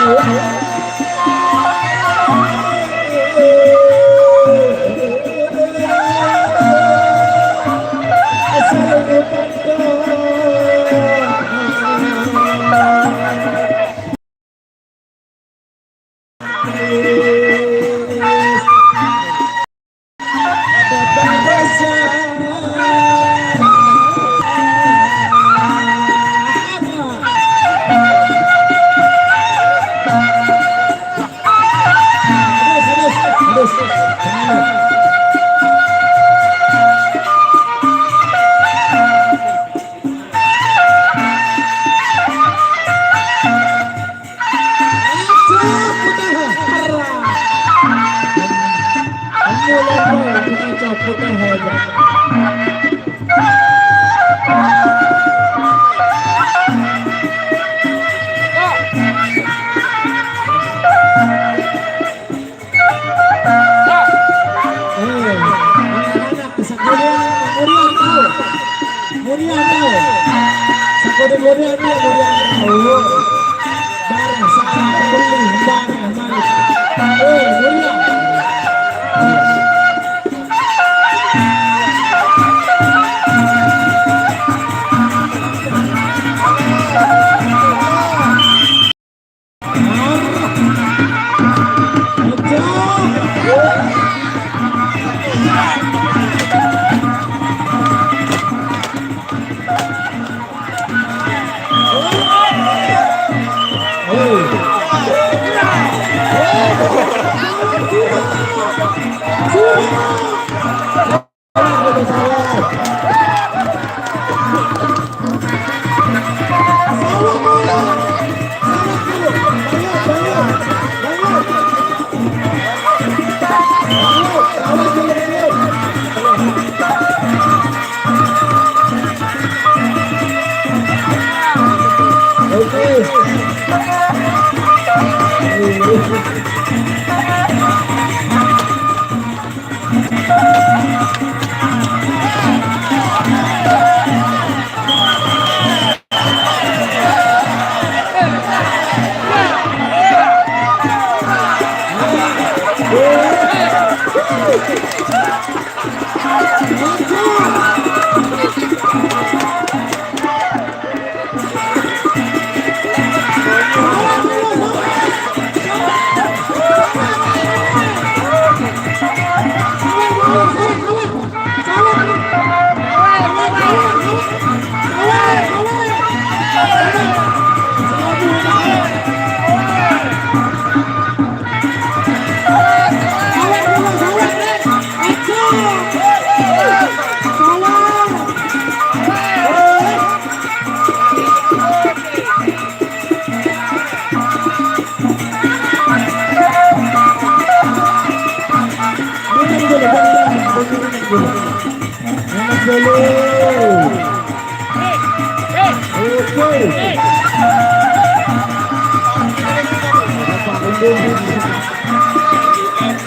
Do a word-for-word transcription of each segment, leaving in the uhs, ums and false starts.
Eh, anak-anak, bisa goyang, meriah tahu. Meriah tahu. Sekode-kode dia meriah tahu. Bareng sama pembeli, bareng, bareng. Eh, meriah.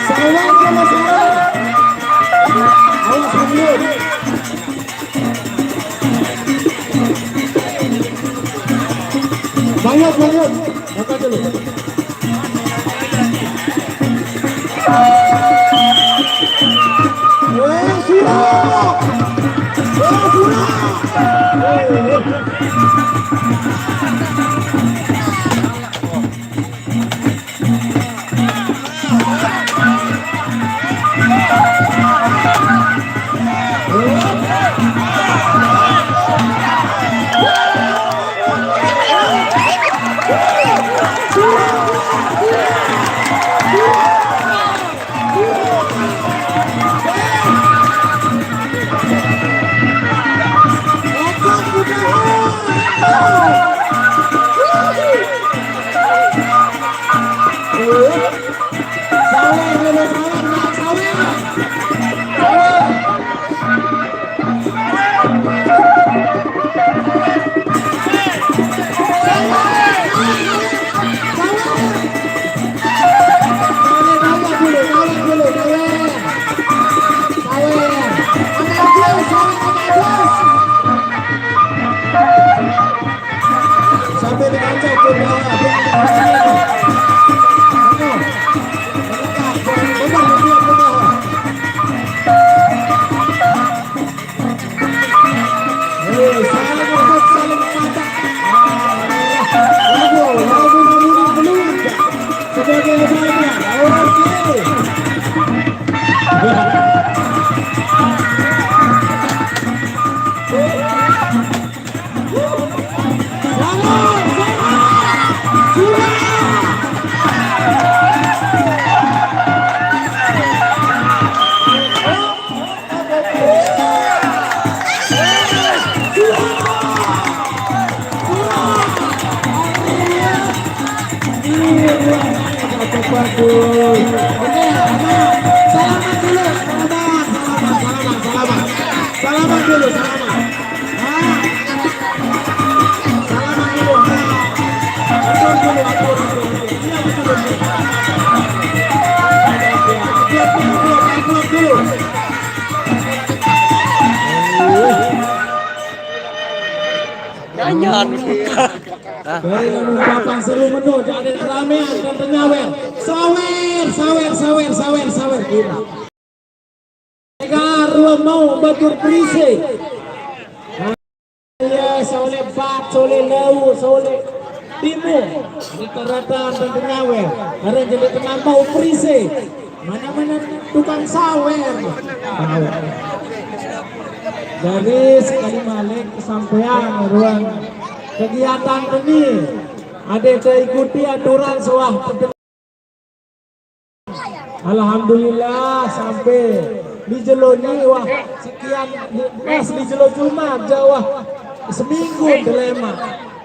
Salam sama salam. Awas, mundur. Banyak, banyak. Angkat dulu. Eh, sudah. Eh, sudah. Eh, eh. Sampai di kancah ke bawah. Oke, aman. Salaman dulu. Salaman, salaman, salaman, salaman. Salaman dulu, salaman. Ah. Salaman dulu. Ah. Atur dulu, atur, atur, atur. Iya, betul, betul. Atur dulu, atur dulu. Nyanyian. Baik, anu, papan seru menu, jadi ramean dan penyawer. Sawer, sawer, sawer, sawer, sawer. Gila. Ega ruang mau batur perise. Ya, saole bat, saole lau, saole timu. Ini taratan dan penyawer. Ada jadi tenang mau perise. Mana-mana tukang sawer. Mau. Jadi sekali malik kesampaian ruang kegiatan ini. Ada ikuti aturan sawah. Alhamdulillah sampai di jelo ni wah sekian, mas di jelo Jumat jauh wah seminggu dilema.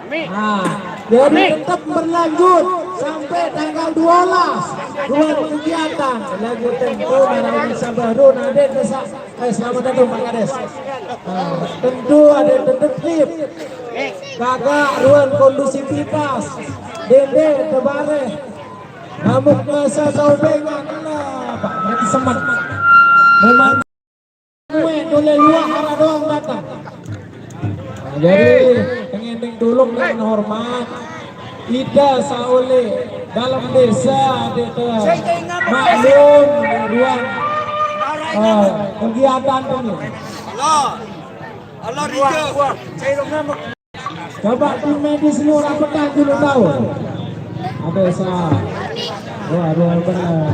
Nah, jadi tetap berlanjut sampai tanggal dua belas, dua kegiatan. Lagi tentu narang sabaru nadek desa. Eh, selamat datang Pak Kades. Nah, tentu ada tetap trip. Kakak ruang kondusivitas. Dende tebare. Namun masa saubengan lah, Pak, nanti semen. Memang gue boleh luar arah doang datang. Nah, jadi pengending dulu dengan hormat. Ida saole dalam desa desa maklum ruang, eh, kegiatan ini. Allah, Allah ridho. Coba tim medis lu rapetan dulu tahu. Ada sa. Wah, luar biasa.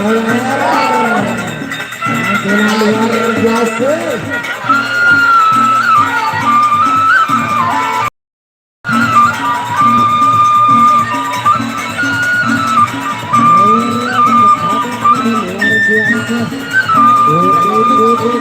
Penampilan luar biasa. Luar biasa.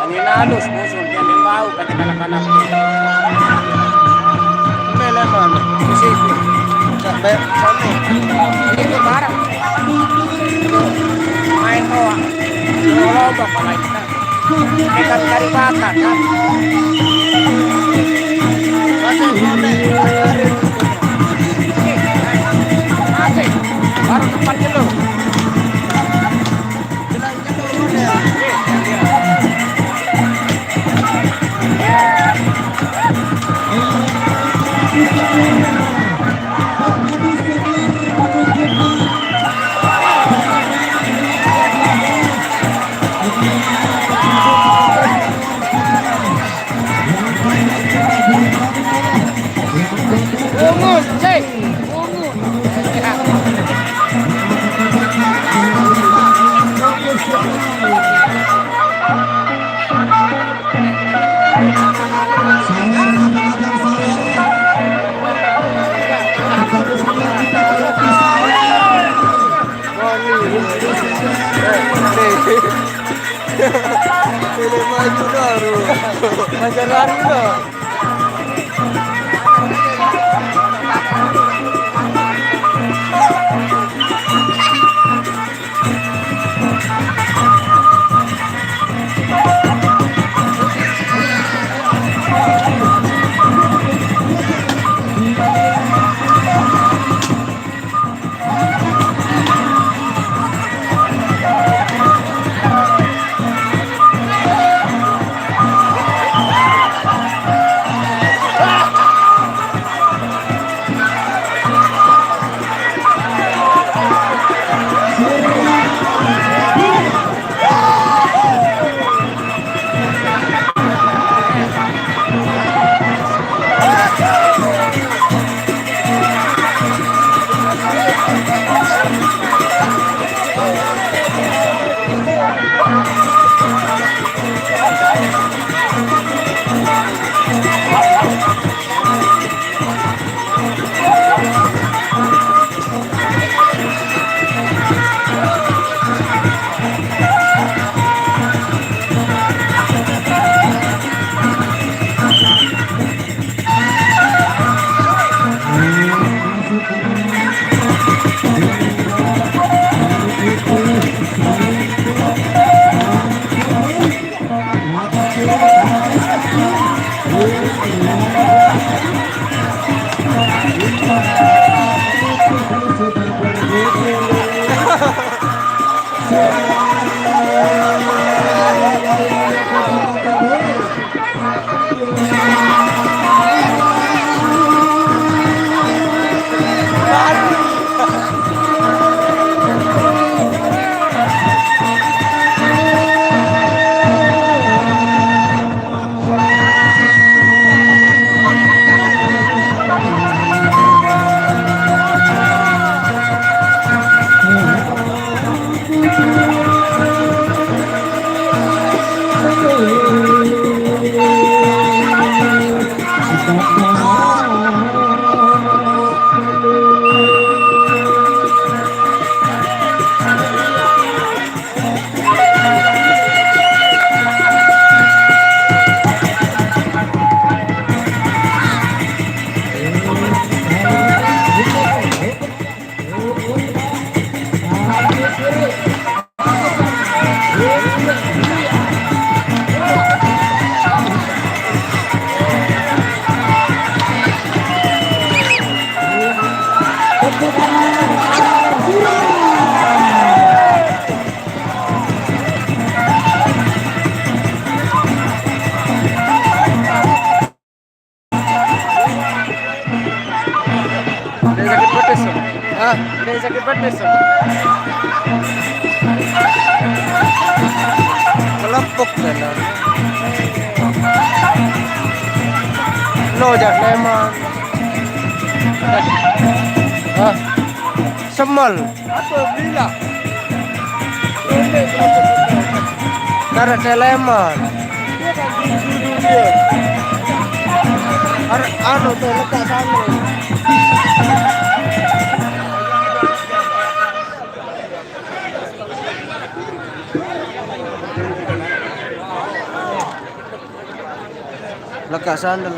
Angin halus, musuh, dia main bau, kata kanak-kanak. Ini lemon, di situ. Sampai sana. Ini barang. Main doang. Lobak, kalau itu kan. Kita cari makan, kan? Masih, masih. Masih. Baru depan dulu. Pilih maju baru. Majalan dong. Ada yang sakit pedes, Om? Hah? Ada yang sakit pedes, Om? Kelepok dah, nah. No, jak lemon. Hah? Semel. Apa bila? Karet teleman. Dia kan dulu dia. Karet anu tuh letak sana. Letak sandal.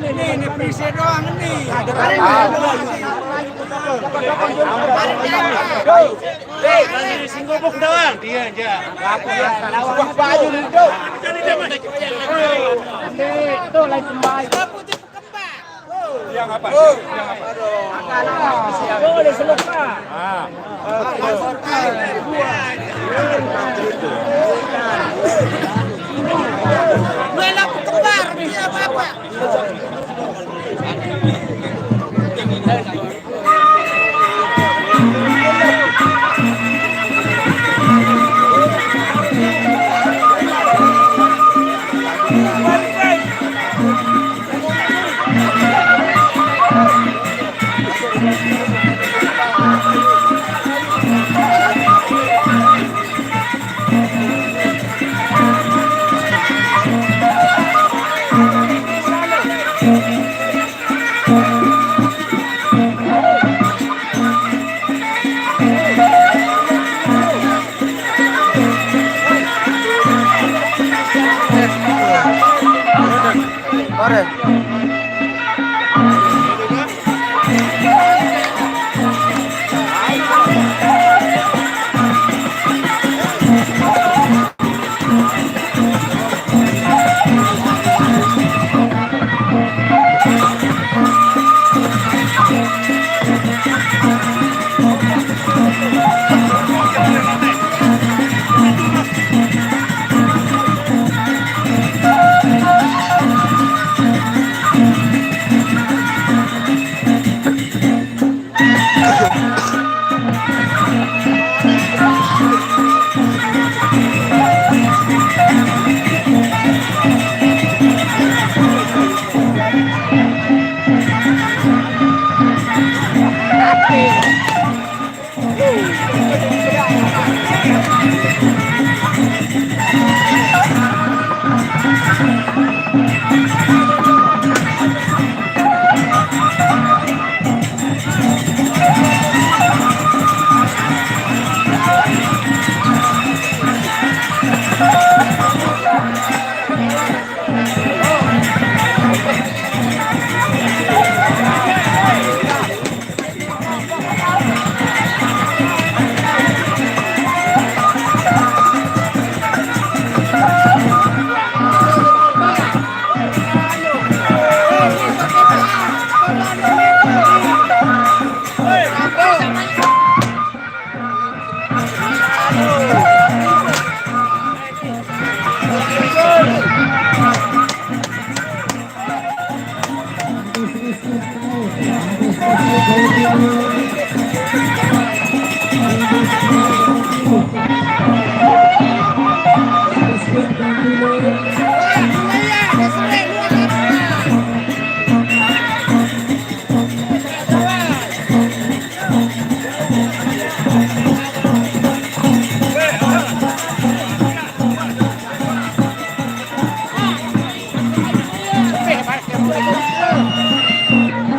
Ini, ini perisai doang ini. Hei, kasih singgobok doang. Dia aja. Wah, baju itu. Itu lain kembali. Yang apa? Yang apa? Tuh, di seluka. Ah. Gue lah kembar, dia apa-apa.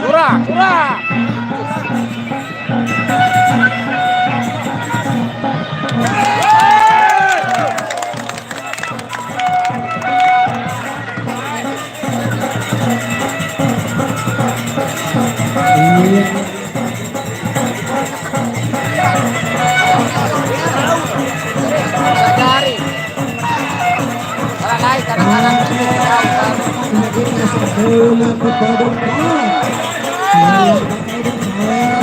Curang, curang. Bola kepada Pak. Bola kepada Pak.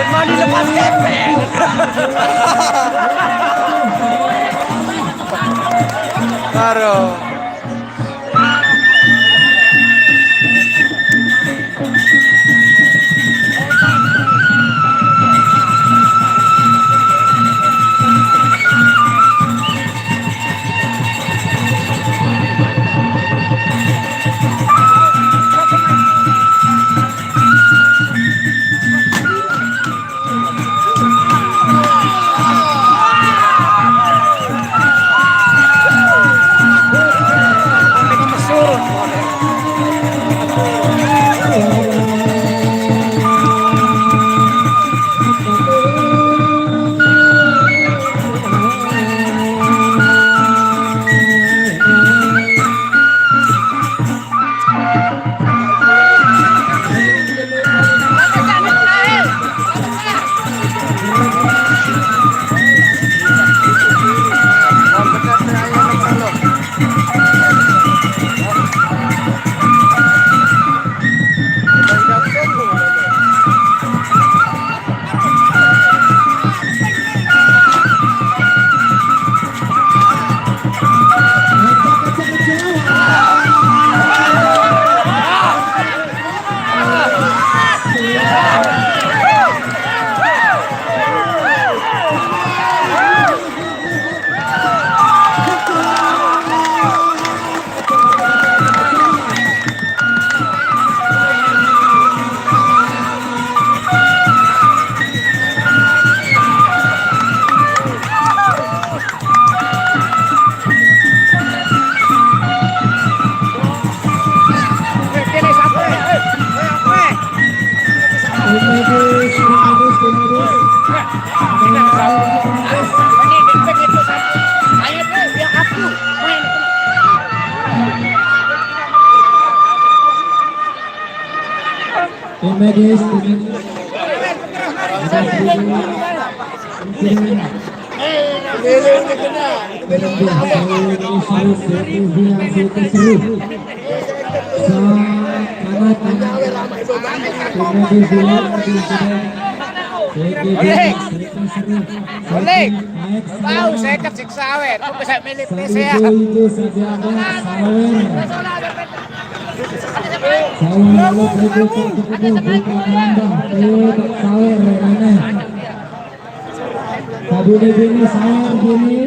Mau dilepas kepeng. Aduh. Tim medis, tim medis, tim medis. Ini dipik itu satu. Ayo, Bro, biar aku main. Tim medis, tim medis. Boleh. Tahu saya kan siksa, wer. Kok bisa milih P C ya? Sawer, lalu berikutnya cukup bukan nambah. Sawer, ini. Kabine bini, sawer bini.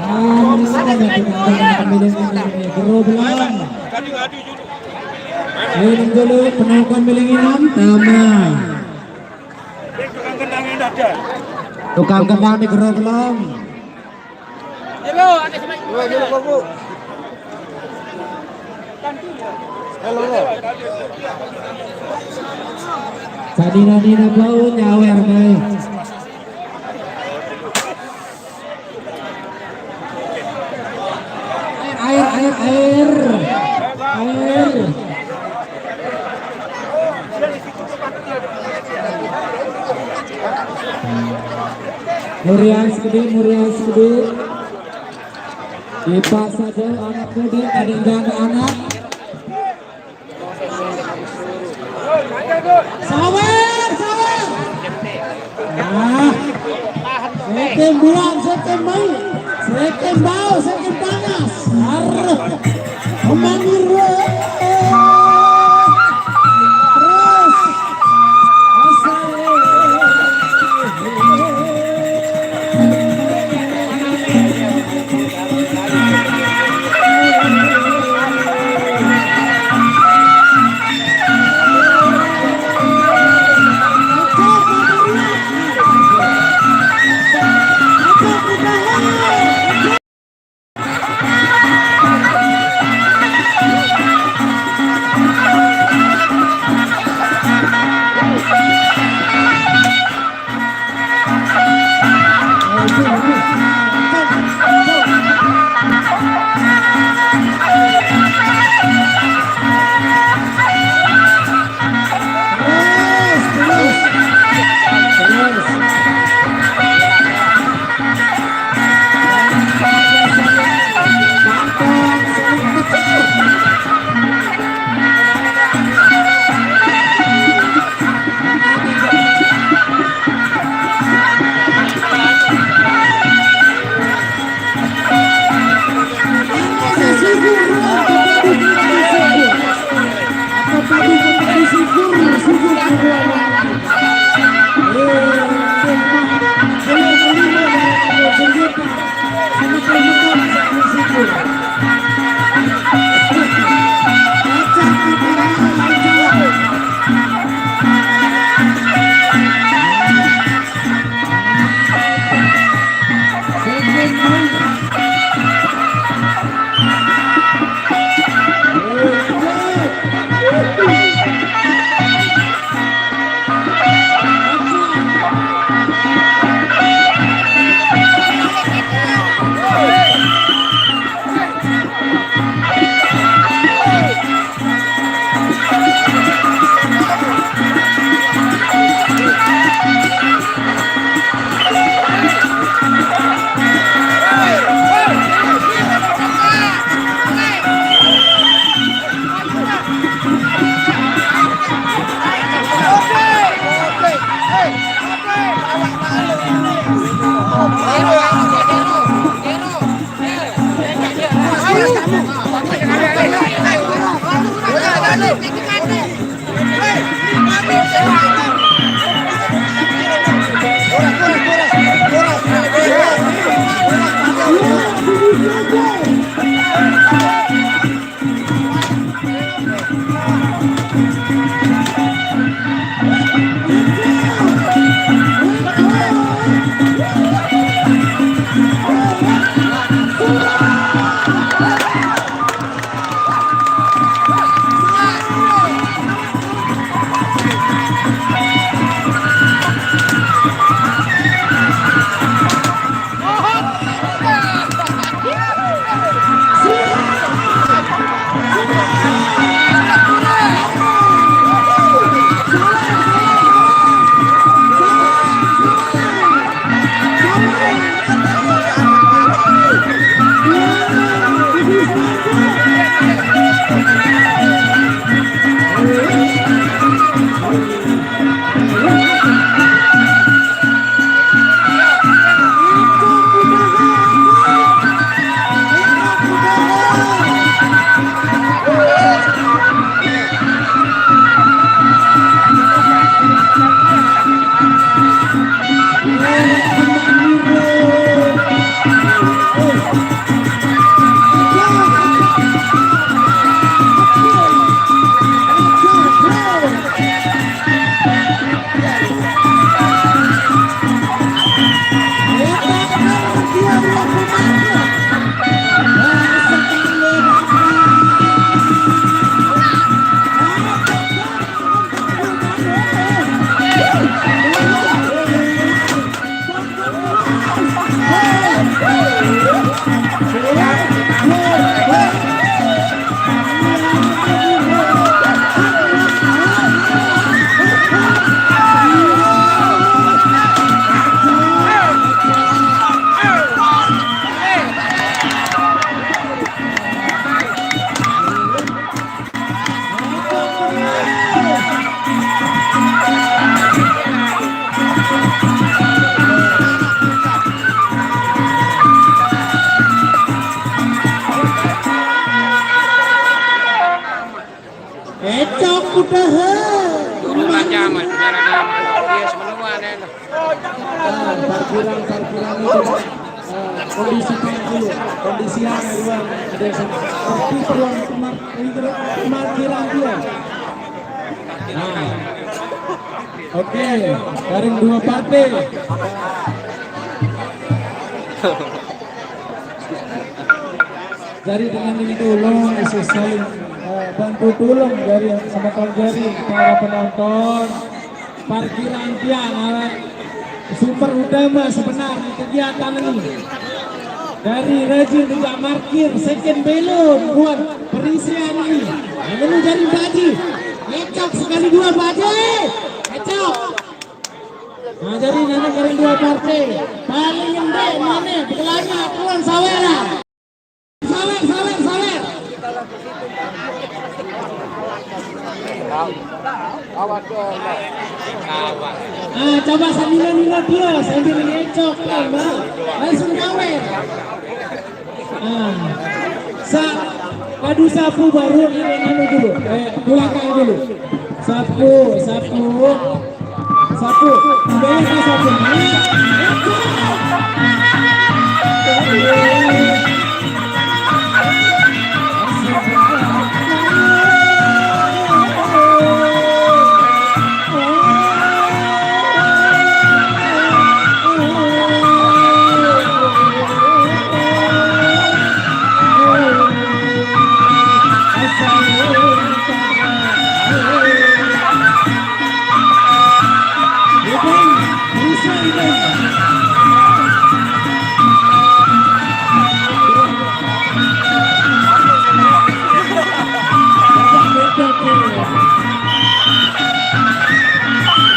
Ah, ini ada penonton miling ini. Gerobelan. Ini dulu penonton miling enam. Tama. Tukang kendang di Gerobelan. Sadina-dina bau nyawer, guys. Air, air, air, air. Air. Murian sekedi, murian sekedi. Kipas saja anak muda, ada yang anak. Sawer, sawer. Ah. Sekem buang, sekem mau. Sekem bau, sekem panas. Arr. Kemangir, weh. Terus. Asal. Ecok udah. Turun aja, Mas. Biar ada yang dia semenua, nih. Ah, parkiran, parkiran itu. Ah, kondisi dulu, kondisi yang ruang desa. Tapi ruang pemar-, parkiran dia. Nah. Oke, garing dua partai. Jadi dengan ini tolong, eh, saling, eh, bantu tolong dari sama Kang Jari, para penonton. Parkiran tiang, eh, sumber utama sebenarnya kegiatan ini. Dari rajin juga markir, second belum buat perisian ini. Nah, ini dari Pak Haji. Ngecok sekali dua, Pak Haji. Ngecok. Nah, jadi nanti dari dua partai. Paling gede mana? Bekelanya, Tuan Sawera. Sawer, sawer, sawer. Ah, coba sambil nina dia, sambil ngecok, Bang. Langsung nyawer. Ah. Sa-, kadu sapu baru ini anu dulu. Eh, belakang dulu. Sapu, sapu. Sapu. Banyak sapu.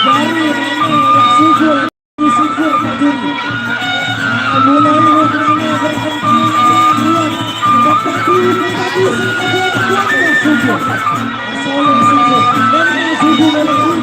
Baru namanya orang subur, subur Pak Juri. Nah, mulai namanya berkembang luar. Bapak Guru Pribadi Singkawang Subur. Asal subur. Dan subur dari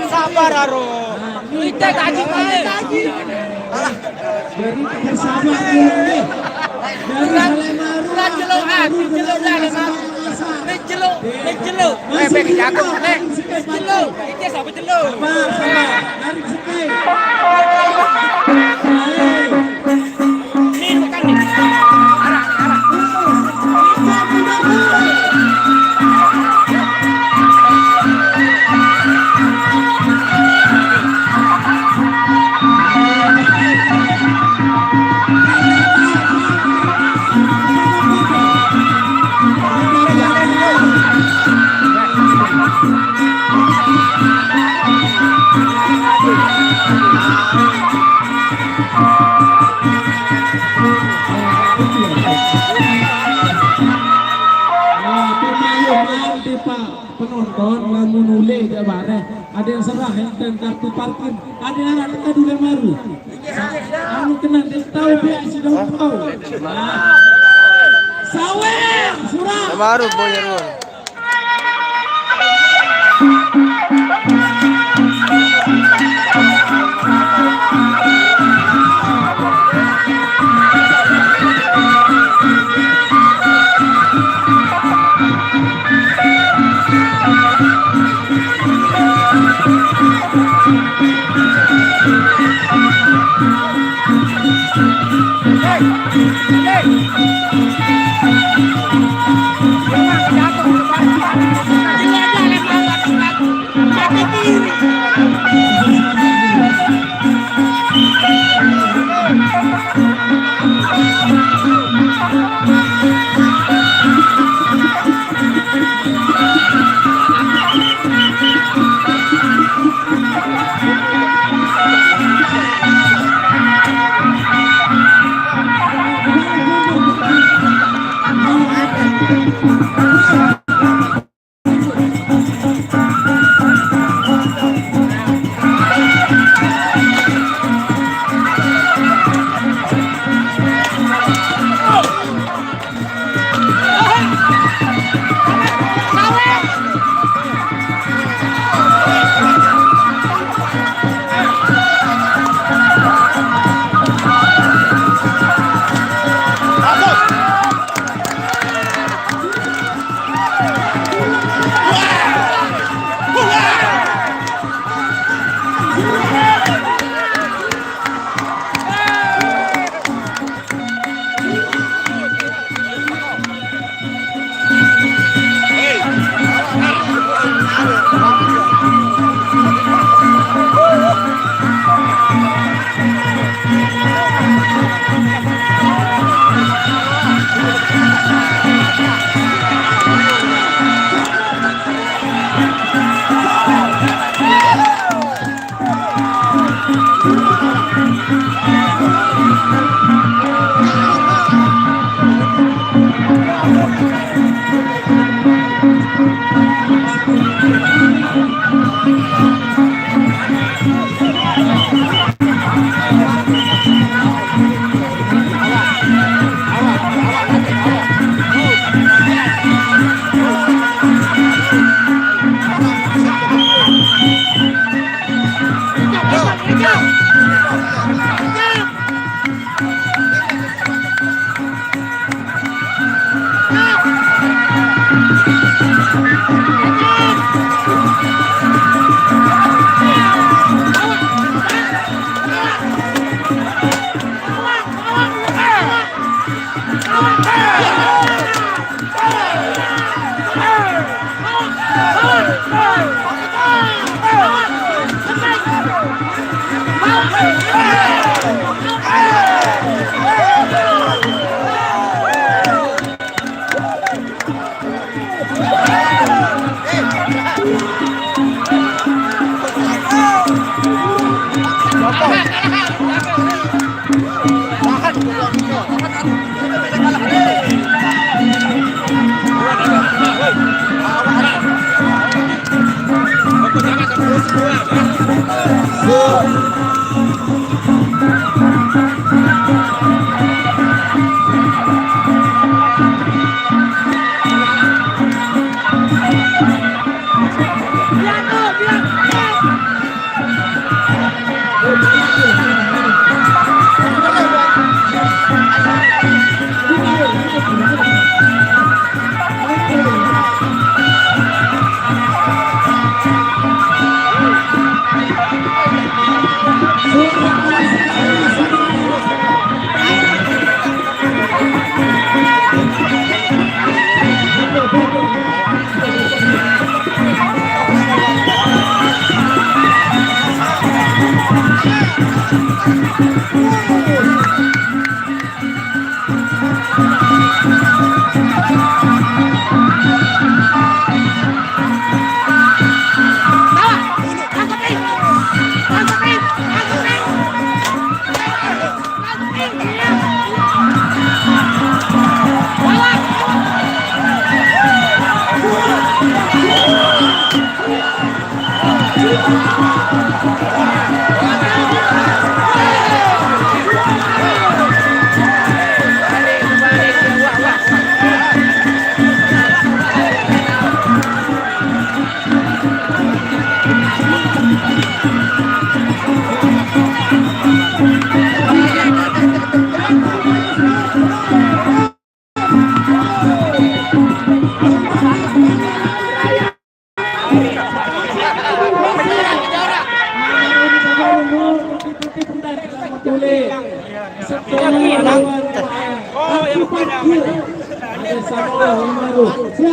Sabar, Aro. Kita tadi balik lagi. Jadi bersama ini. Dari Alemarua, Alemarua, Alemarua. Ini celuk, ini celuk. Eh, bek jago, nih. Celuk, ini siapa celuk? Sabar, sabar. Tarik sekai. Baik. Nah, pemain nanti, Pak, penonton lamun mulai jak bareh, ada yang serah yang dan kartu parkir, ada yang arah kita dulu maru. Anu kena dia tahu dia sudah tahu. Nah. Sawer, surah. Baru punya ruang.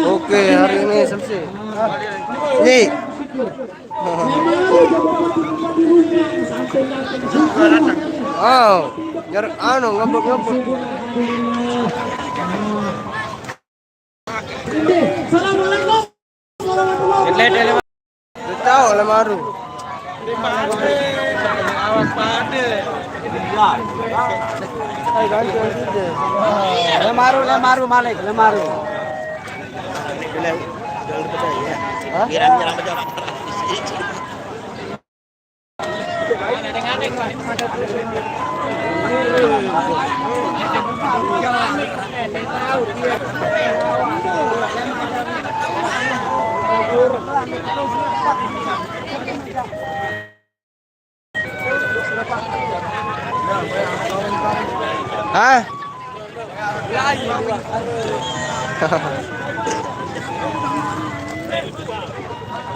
Oke, hari ini Selesai. Ni. Oh, jar anu ngebut-ngebut. Tahu lemaru. Awas pada. Lemaru, lemaru, Malik, lemaru. Hah? Hah?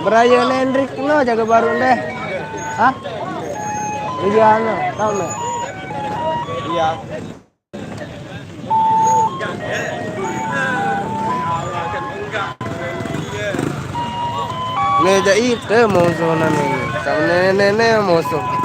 Brian Hendrik no jaga baru deh. Hah? Iya no, tahu no? Iya. Meja itu musuh nani. Sama nenek-nenek musuh.